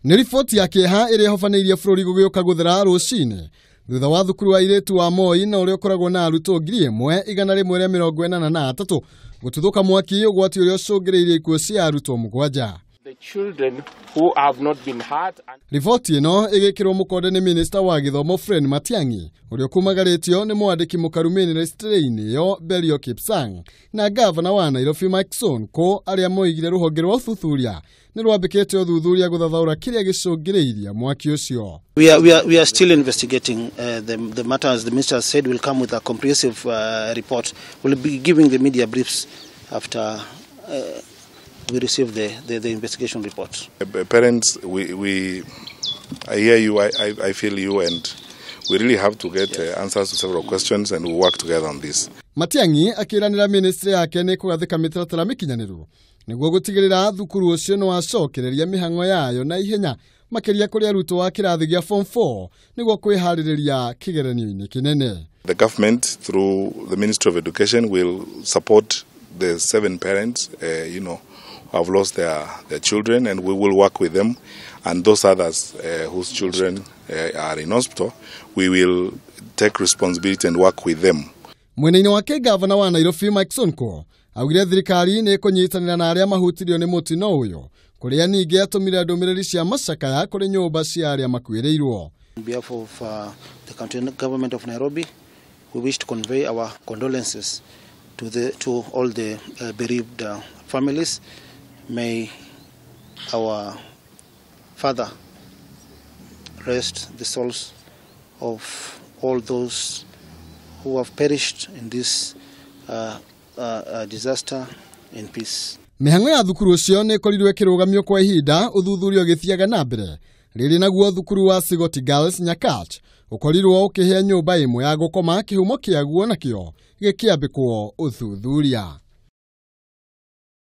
Nĩ riboti ya kĩeha ĩrĩa ĩhobanĩirie bũrũri gũgĩũka gũthera rũcinĩ thutha wa thukuru wa airĩtu wa Moi na ũrĩa ũkoragwo na arutwo 1183 gũtuthũka mwaki ũgwati ũrĩa ũcũngĩrĩirie ikuũ cia arutwo 7. The children who have not been hurt. Riboti ĩno ĩgĩkĩrwo mũkonde nĩ minista wa gĩthomo Fred Matiang'i ũrĩa ũkumagarĩtio nĩ mwandĩki mũkaru ministry-inĩ ĩyo Belio Kipsang na gavana wa Nairobi Mike Sonko arĩa moigire rũhonge rwa ũthuthuria nĩ rwambĩkĩte ũthuthuria gũthathaũra kĩrĩa gĩcũngĩrĩirie mwaki ũcio. We are still investigating the matter. As the minister said, we'll come with a comprehensive report. We'll be giving the media briefs after we receive the investigation report. Parents, I hear you, I feel you, and we really have to get answers to several questions, and we'll work together on this. Matiang'i akĩranĩra ministry yake nĩ kũgathĩka mĩtaratara mĩkinyanĩru nĩguo gũtigĩrĩra thukuru ũcio nĩ wacokereria mĩhang'o yayo na ihenya makĩria kũrĩ arutwo wa kĩrathi gĩa form 4 nĩguo kwĩharĩrĩria kĩgeranio-inĩ kĩnene. The government through the Ministry of Education will support the 7 parents, who have lost their children, and we will work with them, and those others whose children are in hospital, we will take responsibility and work with them. Mwena-inĩ wake gavana wa Nairobi Mike Sonko augire thirikari nĩ ĩkũnyitanĩra na arĩa mahutirio nĩ mũtino ũyũ kũrĩa ningĩ atũmire ndũmĩrĩri cia macakaya kũrĩ nyũmba cia arĩa makuĩrĩirwo. On behalf of the county government of Nairobi, we wish to convey our condolences to all the bereaved families. May our Father rest the souls of all those who have perished in this disaster in peace. Mĩhang'o ya thukuru ũcio nĩ ĩkorirwo ĩkĩrũgamio kwa ihinda ũthuthuria ũgĩthiaga na mbere rĩrĩ naguo thukuru wa Sigoti Girls Nyakach ũkorirwo ũkĩhĩa nyũmba ĩmwe ya gũkoma kĩhumo kĩaguo nakĩo gĩkĩambĩkwo ũthuthuria.